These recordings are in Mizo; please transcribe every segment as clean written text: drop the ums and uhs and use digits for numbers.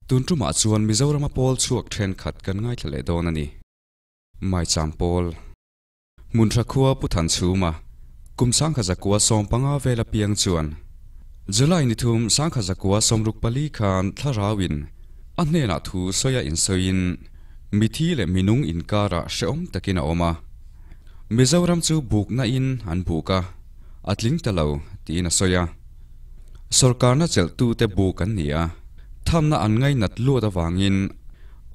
Tun tumah chuan Mizorama pawl chhuak thenkhat kan ngaithla leh dawn a ni. Maicham pawl. Hmunhra khua Pu Thanchhuma, kum 1915 vela piang chuan July ni thum 1964 khan thlarauin a hnenah thu sawia insawiin mithi leh minung inkarah hrehawm takin a awm a. Mizoram chu bukna in an buk a, a tling ta lo tiin a sawi a. Sorkarna chelhtute buk an ni a, thamna an ngainat luat avangin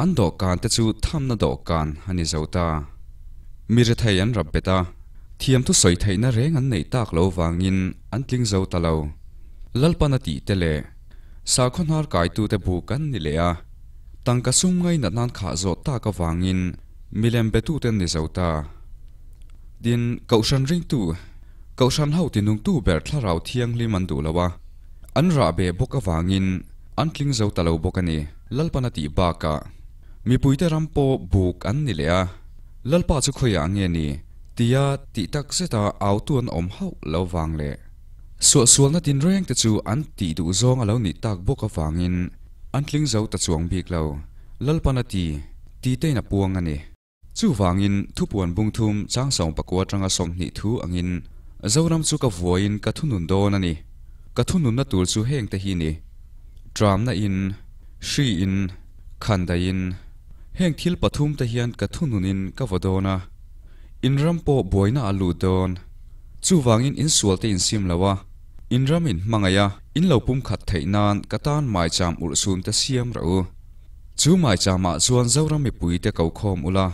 an dawhkan te chu thamna dawhkan a ni zo ta. Mi rethei an rap bet a, thiamthu sawi theihna reng an neih tak lo vangin an tling zo ta lo. Lalpan a tih te leh sakhaw hnar kaitute buk an ni leh a, tangka sum ngainat nan khah zawh tak avangin milem betute an ni zo ta. Tin, Kohhran ringtu, Kohhran ho tinungtu ber thlarau thianghlim an duh lo a, an rah beh bawk avangin an tling zo ta lo bawk a ni. Lalpan a tih bakah mipuite ram pawh buk an ni leh a, Lalpa chu khawiah nge ni? tia tih tak zeta autu an awm hauh lo vang leh suahsualna tinreng te chu an tih duh zawng a lo nih tak bawk avangin an tling zo ta chuang bik lo. Lalpan a ti, ti tein a puang a ni. Chuvangin thupuan bung thum chang 19 atanga 20 thu angin Zoram chu ka vuaiin ka thunun dawn a ni. Ka thununna tur chu heng te hi ni. Tramna in, hri in, khandai in, heng thil pathum te hian ka thununin ka vaw dawn a. In ram pawh buaina a lut dawn. Chuvangin in sual te insim lo a, in ram in hmangaih a, in lo pumkhat theih nan ka tan maicham urhsun te siam rawh u. Chu maicham ah chuan Zoram mipui te ko khawm ula,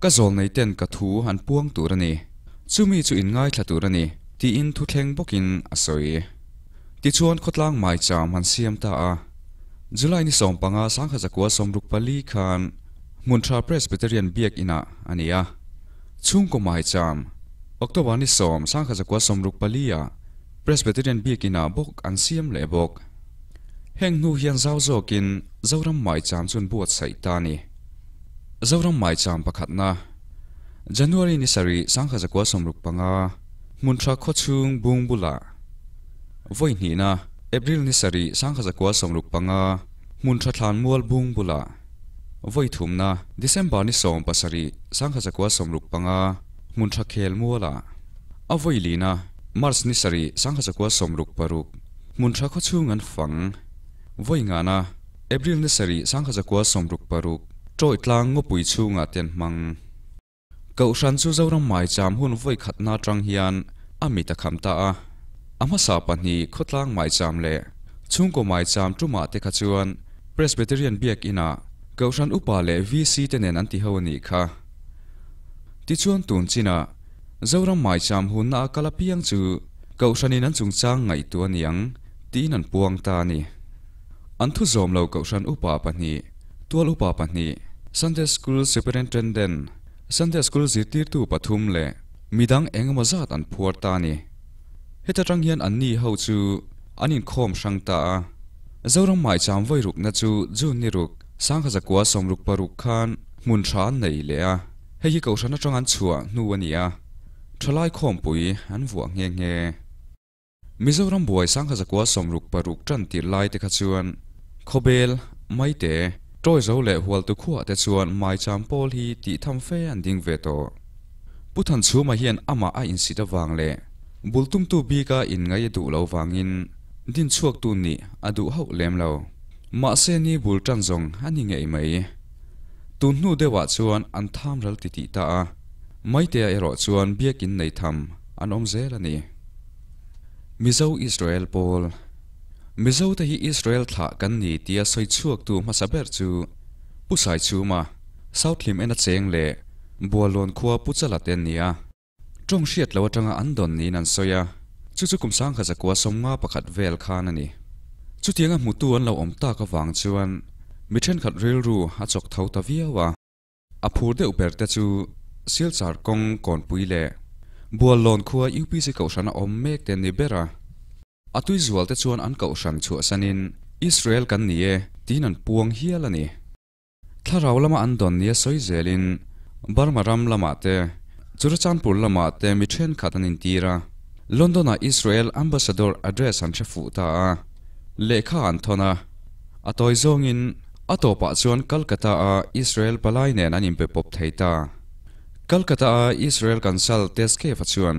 ka zawl nei ten ka thu an puang tur a ni. Chumi chu in ngaithla tur a ni, tiin thuthleng bawkin a sawi. Tichuan khawtlang maicham an siam ta a. July ni 15 1964 khan Hmunhra Presbyterian Biak Inah a ni a. Chhungkaw maicham, October ni 10 1964 ah Presbyterian Biak Inah bawk an siam leh bawk. Heng hnu hian zau zawkin Zoram maicham chu an buatsaih ta a ni. Zoram maicham pakhatna, January ni 7 1965, Hmunhra khawchhung bung bulah vawi hnihna, April ni 7 1965, Hmunhra thlan mual bung bulah vawi thumna, December ni 17 1965, Hmunhra khel mualah a vawi lina, March ni 7 1966, Hmunhra khawchhung an fang vawi ngana, April ni 7 1966, Tawih tlang ngawpui chhungah te an hmang. Kohhran chu Zoram maicham hun vawi khatna atang hian a mit a kham ta a. A hmasa pahnih khawtlang maicham leh chhungkaw maicham tumah te kha chuan Presbyterian Biak Inah Kohhran upa leh VC te nen an ti ho a nih kha. Tichuan tun chinah Zoram maicham hunna a kal apiang chu Kohhranin an chungchang ngaihtuah a niang tiin an puang ta a ni. An thu zawm lo Kohhran upa pahnih, tual upa pahnih, Sunday School Superintendent, Sunday School zirtirtu pathum leh midang eng emaw zat an phuar ta a ni. Heta tang hian an ni ho chu an inkhawm hrang ta a. Zoram maicham vawi rukna chu June ni ruk, 1966 khan hmun tha an nei leh a. Hei hi Kohhran atang an chhuah hnu a ni a, thalai khawmpui an vuah nghe nghe. Mizoram buai 1966 tan tir lai te kha chuan Khawbel, Maite, Tawizo leh Hualtu khuah te chuan maicham pawl hi tih tham fe an ding ve tawh. Pu Thanchhuma hian amah a insit avang leh bultumtu bika inngai a duh lo vangin din chhuaktu nih a duh hauh lem lo. Mahse ni bul tan zawng a ni ngei mai. Tun hnu deuhah chuan an tham ral ti tih ta a, Maitea erawh chuan biakin nei tham an awm zel a ni. Mizo Israel pawl. Mizo te hi Israel thlah kan ni tia sawi chhuaktu hmasa ber chu Pu Saichhuma, South Hlim ena cheng leh Bualawn khua Pu Chala te an ni a. Tawng hriat lo atanga an dawn niin an sawi a, chu chu kum 1951 vel khan a ni. Chutianga hmutu an lo awm tak avang chuan mi thenkhat rilru a chawk tho ta viau a. A phur deuh ber te chu Silchar kawng kawnpui leh Bualawn khua UPC Kohhran a awm mek te an ni ber a. A tui zual te chuan an Kohhran chhuahsanin Israel kan ni e tiin an puang hial a ni. Thlarau lama an dawn nia sawi zelin Burma ram lamah te, Churachandpur lamah te mi thenkhat an intir a, London-ah Israel Ambassador address an hre fuh ta a, lehkha an thawn a, a tawi zawngin a tawpah chuan Calcutta-a Israel palai nen an inpe pawp thei ta. Calcutta-a Israel Consul Tezkev-a chuan,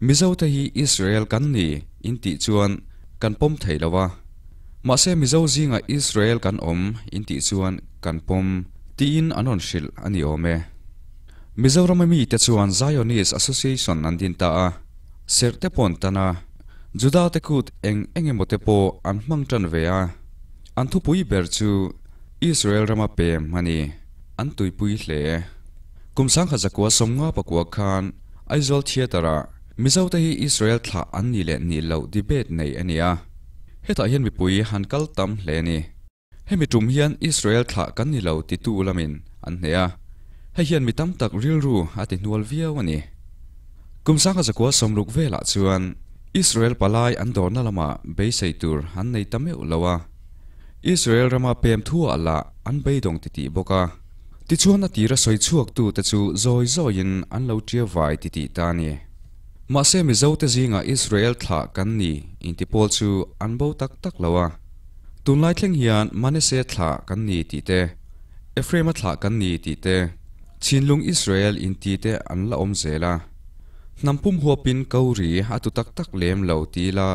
Mizote hi Israel kan ni intih chuan kan pawm thei lo a, mahse Mizo zingah Israel kan awm intih chuan kan pawm tiin an rawn hrilh a ni awm e. Mizorama mite chuan Zionist Association an din ta a, serh te pawh an tan a, Juda te kut eng eng emaw te pawh an hmang tan ve a, an thupui ber chu Israel rama pem a ni, an tuipui hle. Kum 1959 khan Aizawl Theatre-ah Mizote hi Israel thlah an nih leh nih loh debate nei a ni a, hetah hian mipui han kal tam hle a ni. Hemi tum hian Israel thlah kan ni lo titu lamin an hneh a, hei hian mi tam tak rilru a ti hnual viau a ni. Kum 1960 velah chuan Israel palai an dawrna lamah beisei tur an nei ta meuh lo a, Israel rama pem thuah lah an beidawng titih bawk a, tichuan a tira sawi chhuaktute chu zawi zawiin an lo tia vai titih ta a ni. Mahse Mizote zingah Israel thlah kan ni inti pawl chu an bo tak tak lo a. Tunlai thleng hian Manase thlah kan ni tih te, Ephraim-a thlah kan ni tih te, Chinlung Israel inti te an la awm zel a. Hnam pum huapin ko ri a tu tak tak lem lo ti ila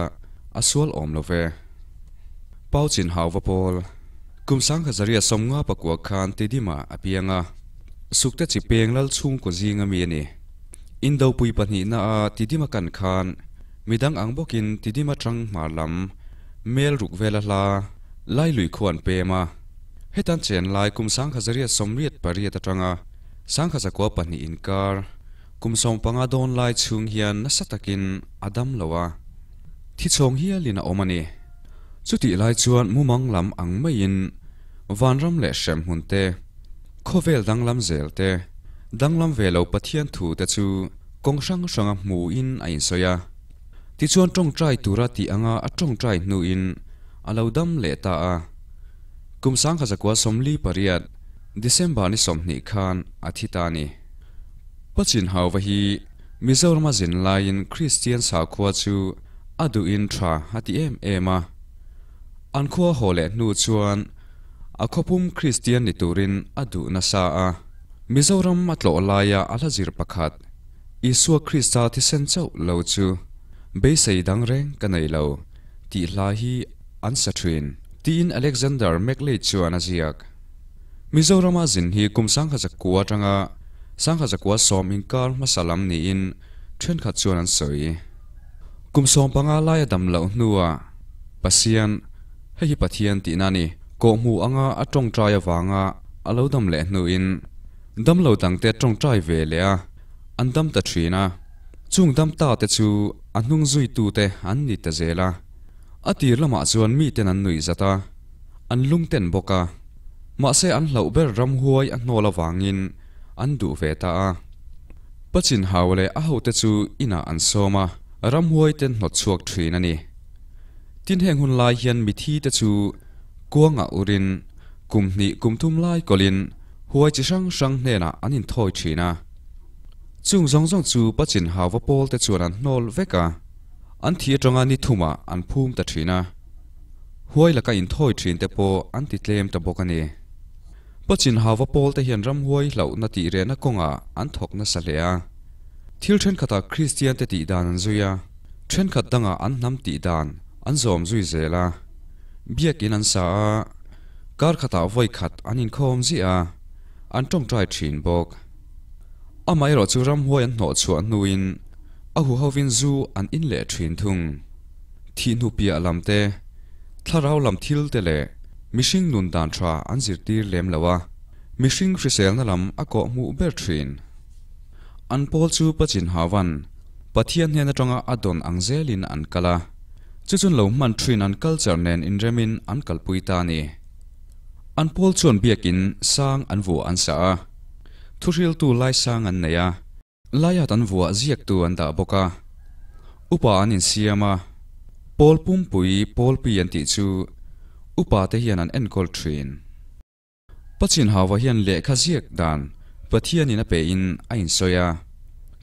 a sual awm lo ve. Pau chin hau va pawl. Kum 1959 khan Tidima a piang a, Sukte chi peng lal chhungkaw zinga mi a ni. Indopui pahnihna a Tidima kan khan midang ang bawkin Tidima tang hmar lam Mel ruk vela hla lai lui khu an pem a, hetan chen lai kum 1988 atanga 1902 inkar kum 15 dawn lai chhung hian nasa takin a dam lo a, thi chhawng hialin a awm a ni. Chutih lai chuan mumang lam ang maiin vanram leh hremhmun te, khawvel danglam zel te, danglam ve lo Pathian thu te chu kawng hrang hranga hmuin a insawi a. Tichuan tawngtai tura tih anga a tawngtai hnuin a lo dam leh ta a. Kum 1948, December ni 20 khan a thi ta a ni. Pachin Hauva hi Mizorama zin laiin Kristian sakhua chu a duhin tha a ti em em a. An khua haw leh hnu chuan a khawpum Kristian ni turin a duh nasa a. Mizoram a tlawh laia a hla zir pakhat Isua Krista thisen chauh lo chu beisei dang reng ka nei lo tih hla hi an sa thin, tiin Alexander Macleay chuan a ziak. Mizorama zin hi kum 1900 atanga 1910 inkar hmasa lam niin thenkhat chuan an sawi. Kum 15 laia dam loh hnuah Pasian, hei hi Pathian tihna a ni, kawhhmuh anga a tawngtai avanga a lo dam leh hnuin, Damlo dangte tawngtai ve leh a, an dam ta thin a. Chung dam ta te chu a hnung zuitute an ni ta zel a. A tir lamah chuan miten an nuih zat a, an lungten bawk a. Mahse an hlauh ber ramhuai a hnawl avangin an duh ve ta a. Pachin hau leh a hote chu inah an sawm a, ramhuai ten hnawt chhuak thin a ni. Tin heng hun lai hian mithi te chu kuangah urin kum hnih kum thum lai kawlhin Huai chi hrang hrang hnenah an inthawi thin a. Chung zawng zawng chu Pachin Hauva pawl te chuan an hnawl vek a, an thi atanga ni thumah an phum ta thin a. Huai laka inthawi thin te pawh an ti tlem ta bawk a ni. Pachin Hauva pawl te hian ramhuai hlauhna tih rehna kawngah an thawk nasa hle a. Thil thenkhatah Kristian te tih dan an zui a, thenkhat dangah an hnam tih dan an zawm zui zel a. Biakin an sa a. Kar khatah vawi khat an inkhawm ziah a, an tawngtai thin bawk. Amaherawh chu ramhuai an hnawh chhuah hnuin a huhovin zu an in leh thin thung. Thih hnu piah lam te, thlarau lam thil te leh mihring nun dan tha an zirtir lem lo a, mihring hriselna lam a kawh hmuh ber thin. An pawl chu Pachin Havan, Pathian hnen atanga a dawn ang zelin an kal a. Chu chun lo hman thin an culture nen inremin an kalpui ta a ni. An pawl chuan biakin sang an vuah an sa a, thuhriltu lai sang an nei a, laiat an vuah ziaktu an dah bawk a, upa an insiam a, pawl pumpui pawlpi an tih chu upa te hian an enkawl thin. Pachin Hauva hian lehkha ziak dan Pathianin a pehin a insawi a.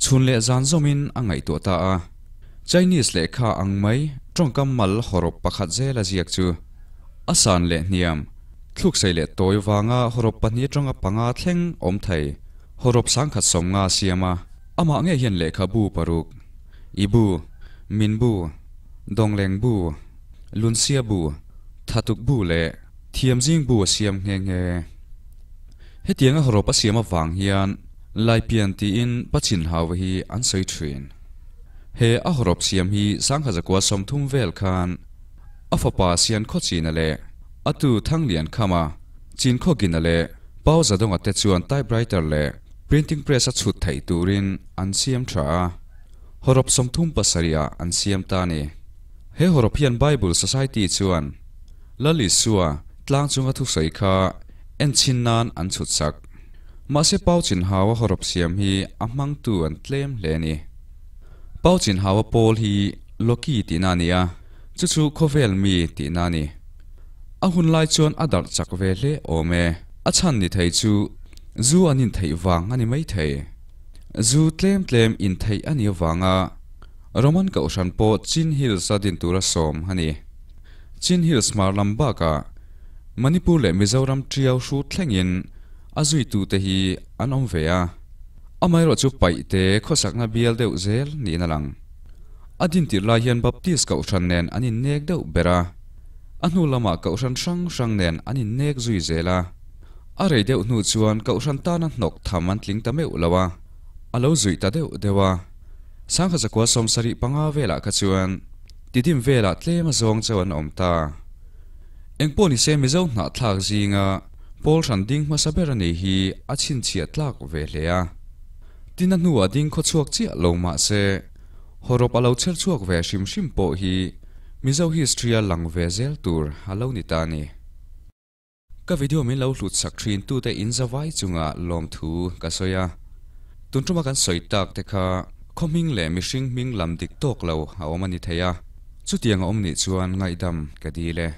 Chhun leh zan zawmin a ngaihtuah ta a. Chinese lehkha ang mai tawngkam mal hawrawp pakhat zel a ziak chu a san leh hniam, thluksaih leh tawi vanga hawrawp pahnih atanga panga thleng awm thei hawrawp sangkhat sawmnga a siam a. Amah ngei hian lehkhabu paruk, i bu, min bu, dawngleng bu, lunsia bu, thatuk bu leh thiamzing bu a siam nghe nghe. Hetianga hawrawp a siam avang hian Laipian tiin Pachinhauva hi an sawi thin. He a hawrawp siam hi sangha zakua 30 vel khan a fapa Siankhawchina leh a tu Thangliankhama, Chinkhawgina leh Pau Zadonga te chuan typewriter leh printing press a chhut theih turin an siam tha a, hawrawp 37 ah an siam ta a ni. He hawrawp hian Bible Society chuan Lal Isua tlang chunga thusawi kha enchhin nan an chhut sak. Mahse Pau Chinhau a hawrawp siam hi a hmangtu an tlem hle a ni. Pau Chinhau a pawl hi Loki tihna a ni a, chu chu khawvel mi tihna a ni. A hun lai chuan a darh chak ve hle awm e. A chhan ni thei chu zu an intheih vang a ni mai thei. Zu tlem tlem intheih a nih avanga Roman Kohhran pawh Chin Hills a din tura sawm a ni. Chin Hills hmar lam bakah Manipur leh Mizoram ṭiau hrut thlengin a zuitute hi an awm ve a. Amaherawh chu paihte khawsakna bial deuh zel niin a lang. A dintir lai hian Baptist Kohhran nen an innek deuh ber a, a hnu lamah Kohhran hrang hrang nen an innek zui zel a. A rei deuh hnu chuan Kohhran tana hnawk tham an tling ta meuh lo a, a lo zuih ta deuh deuh a. Sangha zakua 75 velah kha chuan tidim velah tlem a zawng chauh an awm ta. Engpawh nise Mizo hnahthlak zinga pawl hran ding hmasa ber a nih hi a chhinchhiah tlak ve hle a. Tin a hnuah ding khaw chhuak chiah lo mah se hawrawp a lo chher chhuak ve hrim hrim pawh hi Mizo history a lang ve zel tur a lo ni ta a ni. Ka video min lo hlut sak thin tute in zavai chunga lawmthu ka sawi a. Tun tuma kan sawi tak te kha khaw hming leh mihring hming lam dik tawk lo a awm a ni thei a. Chutiang a awm nih chuan ngaihdam ka dil e.